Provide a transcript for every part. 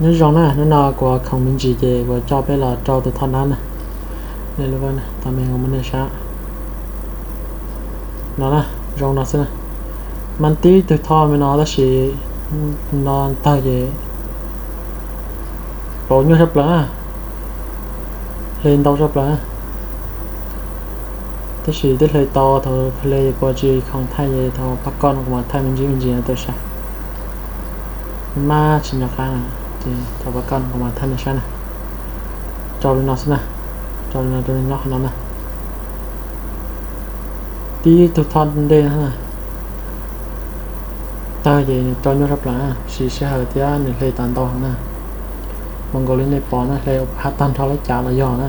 Nyob zoo na, hnub no kuv khoom me ntsis ces kuv coj peb los rau tus thoj dab na. Tau me mus nej saib no na, zoo no xwb na. Mas tib tug thoj me no tab sis no tawg ces pauv nyuaj tshaj plaws na, hle ntau tshaj plaws na. Tab sis twb hle tau, thaum hle puas tsis khoom thaij ces thaum pab koj no kuv mam thaij me ntsis me ntsis no tau saib. Maj tsis nco qab na, ces thaum pab koj no kuv mam thaij nej saib na. Rau li no xwb na, rau li no rau nyob qhov no na. Tib tug thoj dej no tawg ces nws rau nyuaj tshaj plaws na, siv sij hawm thiab nws hle tau ntau heev na. Mas nkaus li nej pom na, hle ua phab tag nrho lub cav los yog na.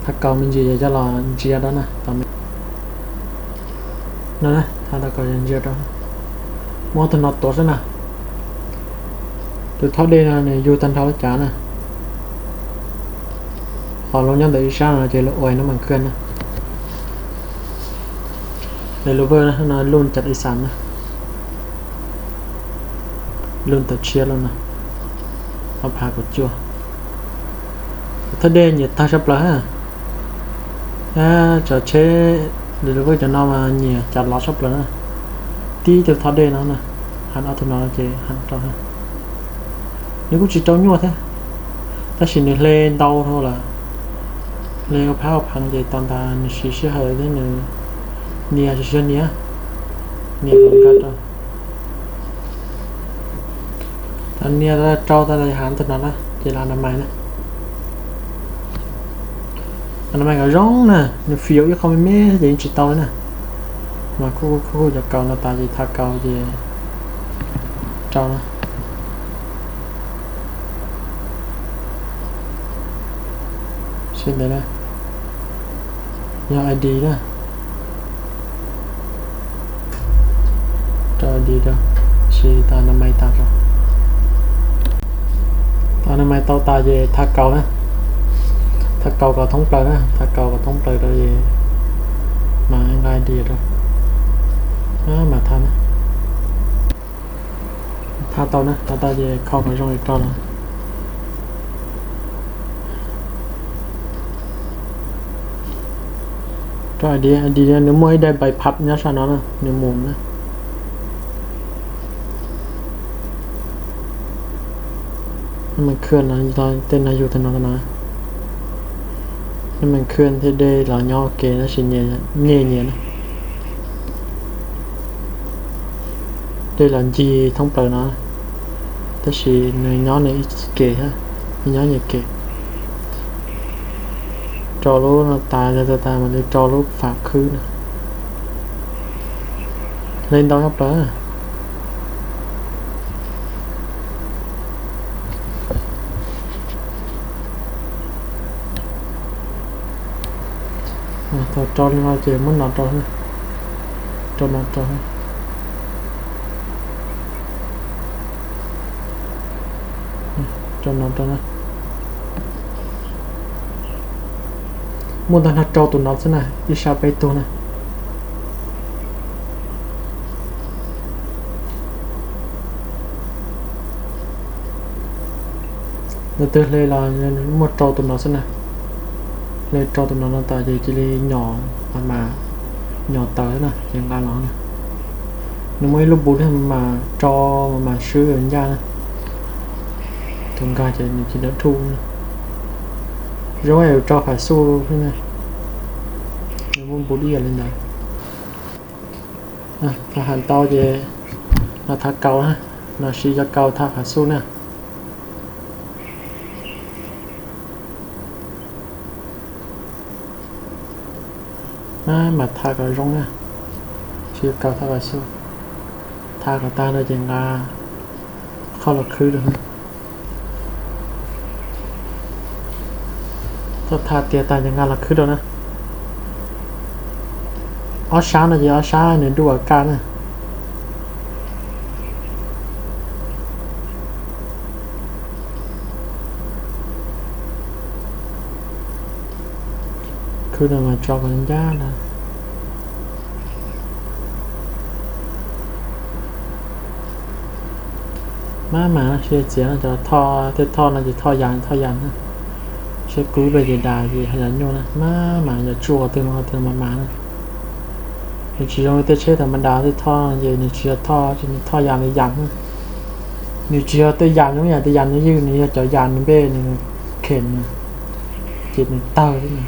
Thav kaus me ntsis ces coj los ntsia rau na, tau me no na, thav tau kaus ntsia rau. Muab tus no tuav xwb na. Tus thoj dej no nws yug tag nrho lub cav na. Ho lub nyob ntawm ib sab no ces lub ua nab mas khwj na. Lawv lub vej no lub cas ib xas na, lub tawm tshiab lub no, ob phav kaum cuaj. Thoj dej nyiam tawg tshaj plaws ha. Cov tsheb lawv lub vej cov no mas nyiam cas lov tshaj plaws na. Tib tug thoj dej no na, hab ob tug no ces hab rau. Nws kuj tsis rau nyuaj thiab, tab sis nws hle ntau dhau lawm. Hle ua phab ua pheev ces tau ntawd nws siv sij hawm thiab nws nias tsis siab nias, nias kom nkag rau. Tau nias rau tas hab tug no na ces los anamais na. Anamais kom zoo na, nws fiaus ib qho me me ces yeej tsis tau li na. Mas kuj kuj cov kaus no tas ces thav kaus ces rau na. Sib ntev na, yog id na. Rau id rau, siv tas anamais tas rau. Tas anamais tau tas ces thav kaus na. Thav kaus kom thoob plaws na, thav kaus kom thoob plaws rau es mas nqa id rau. Mas thav na, thav tau na, thav tau ces kho kom zoo es rau no. Rau id, id nws muaj ib daim npai phab nyob sab no na, nws mus na. Nab mas khwj no, tej no yug tag no no. Nab mas khwj thiab dej los nyob ua ke tab sis nyem nyias na. Dej los ncig thoob plaws no, tab sis nws nyob nws ib kem thiab, nws nyob nyias kem. Rau lub no tas, tas tas mas li rau lub fam khwb na. Hle ntau tshaj plaws. Thaum rau li no ces muab no rau, rau no rau, rau no rau na. Muaj ntau no rau tus no xwb na, ib sab peb tug na. Lawv twb hle los muaj rau tus no xwb na. Hle rau tus no no tas ces cia li nyom, mas nyom tawm na ces nqa los na. Nws muaj ib lub npus thiab mas rau mas swb ncaj na. Tus nkag ces nws cia li dhuj na. Zoo yus rau fam xuj xwb na. Nws muaj npus dib yam li ntawd. Thav has tau ces no thav kaus na, no siv cov kaus thav fam xuj na. Mas thav kom zoo na, siv kaus thav fam xuj, thav kom tag rau ces nqa qhov los khwb rau. Thaum thav tiav tas ces nqa los khwb rau na. Ob sab no ces ob sab nws dub kaj na. Khwb no mas tso kom ncaj na. Maj mam siab txiav no, cov thoj, tej thoj no ces thoj yas, thoj yas na. Siab kub pem ces das ces yas nyuj na, maj mam yog tsuj qhov twg mas qhov twg mas mas na. Nws tsis zoo li tej tsheb thaum mas das tej thoj no ces nws tsis yog thoj, ces nws thoj yas li yas na. Nws tsis yog tej yas nws yam tej yas nws ywj, nws yog cov yas nws npe nws khem na, ces nws tawg xwb na.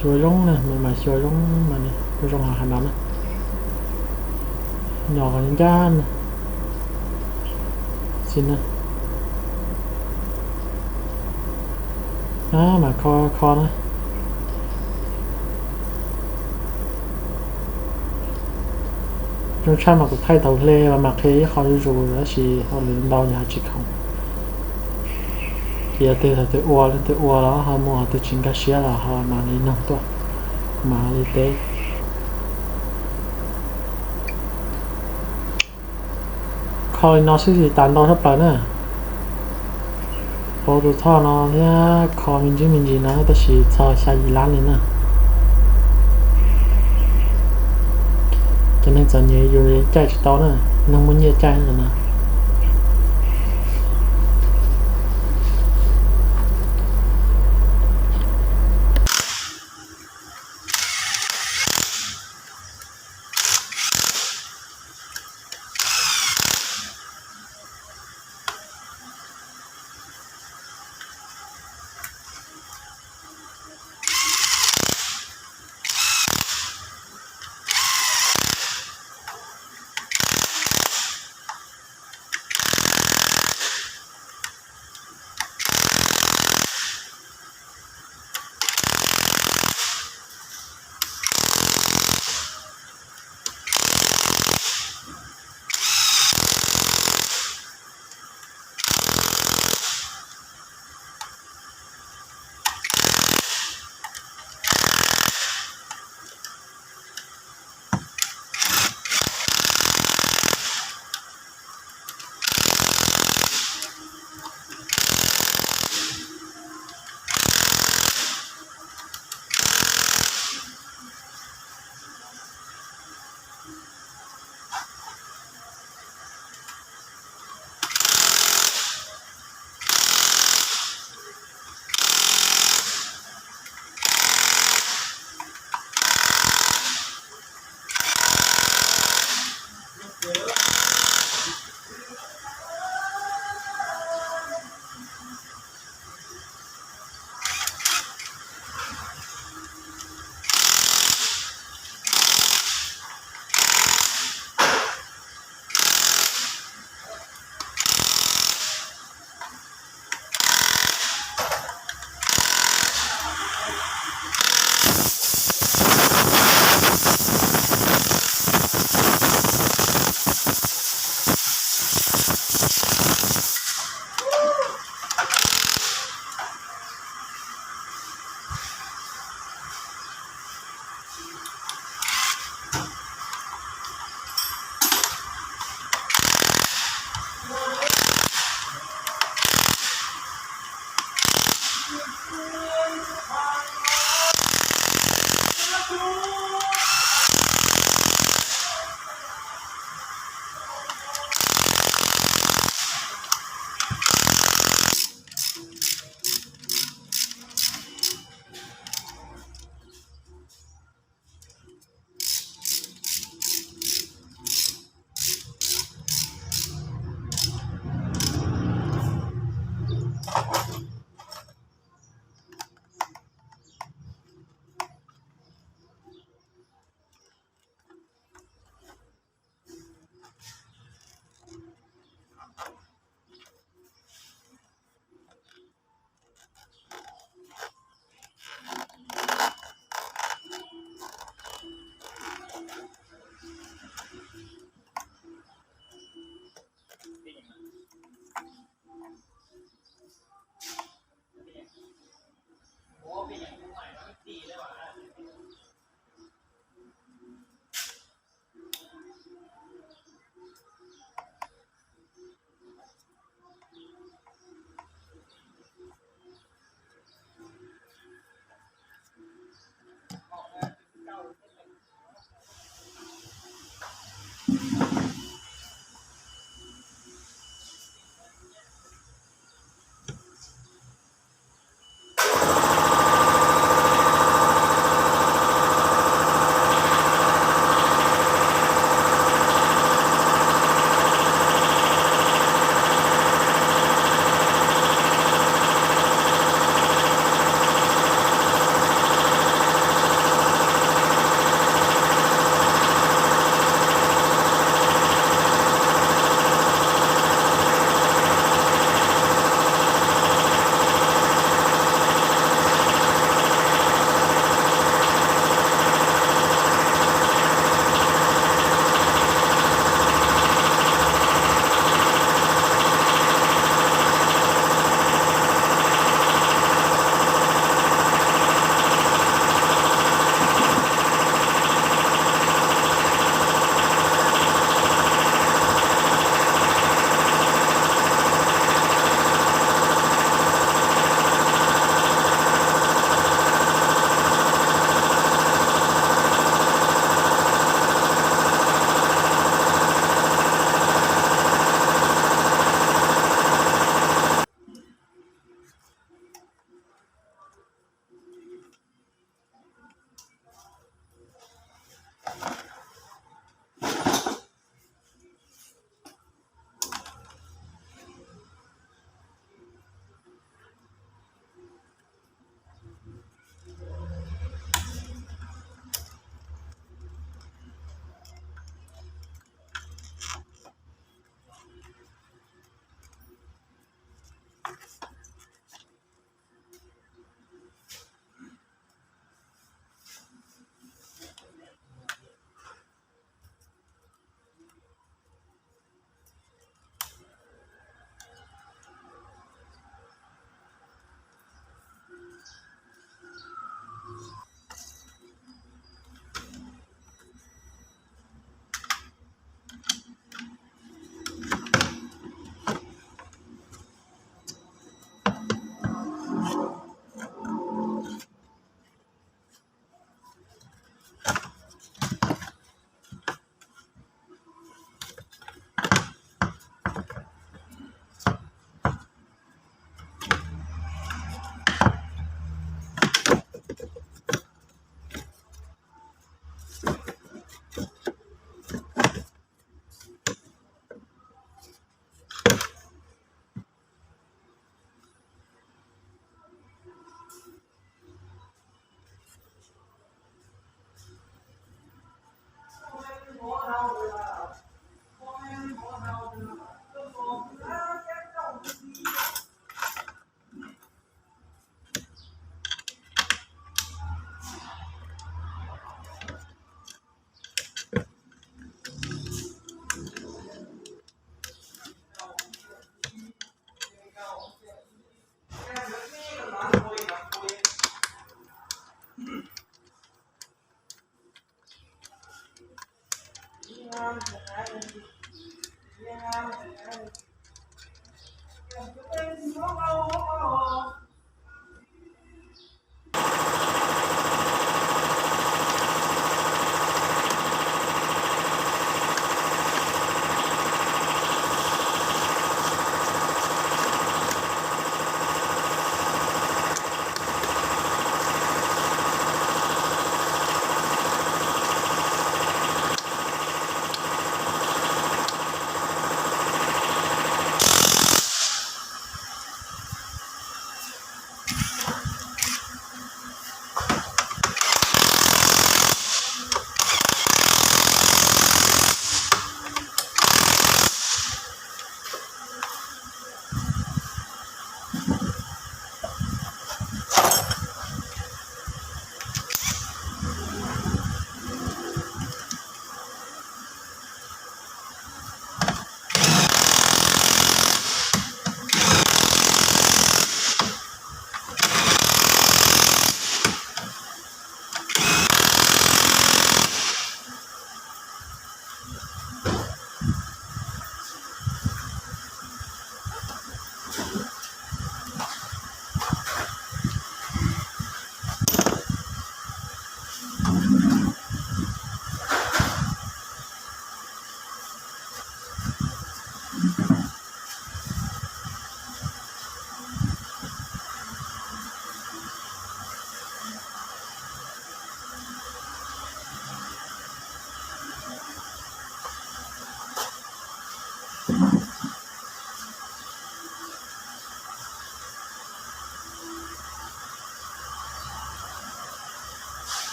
Xyuas zoo na, mas mas xyuas zoo mas kuj zoo hav no na. Nyom qhov ncaj na. Xi na. A mas kho kho na. Zoo tshaj mas kuv thaij tau hle los mas qhia ib qho zuj zus tab sis hauj lwm ntau yog tsis khoom. Ces yog twg thaum twg ua leej twg ua los ho mus, ho twg tsis nkag siab los ho mam li noog tuaj, kuv mam li teb. Kho li no xwb tsis tas ntau tshaj plaws na. Pauv tus thoj no thiab kho me ntsis me ntsis no tab sis txog xya yim lab li na. Cov neeg txom nyem yus caij tsis tau na, neeg muaj nyiaj caij no.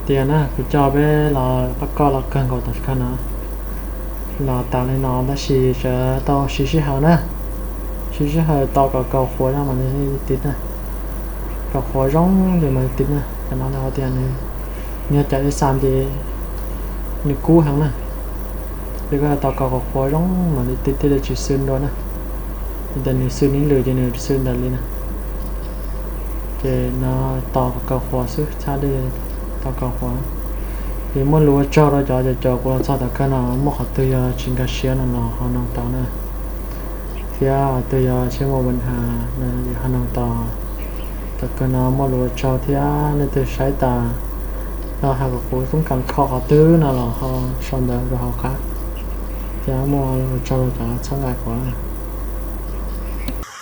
Tias na, kuv coj peb los, koj los kawg nkaus tom kawg no, los tas li no tab sis tseem tau siv sij hawm na, siv sij hawm tos kom kaus qhuav mas nws li tiv na. Kaus qhuav zoo ces mas li tiv na. Cov no nws hais tias nws, nws yog cov ib xam ces nws kub heev na. Ces koj tos kom kaus qhuav zoo mas li tiv thiaj li tsis xwm dua na. Vim tias nws xwm ib lwm ces nws xwm ntawm li na. Ces no tos kom kaus qhuav xwb, txhob tos kaus qhuav. Ces muaj lus ua tsaug rau cov caum kuv los txog tom kawg no, muaj qhov twg yog tsis nkag siab no los ho noog tau na, thiab qhov twg yog tsis muaj ua ha no ho noog tau. Tom kawg no muaj lus ua tsaug thiab, leej twg saib tas los hais kom kuv toob kas kho qhov twg no los ho sau ntawv rau hauv qab, thiab muaj lus ua tsaug rau cov txhawb nqa kuv.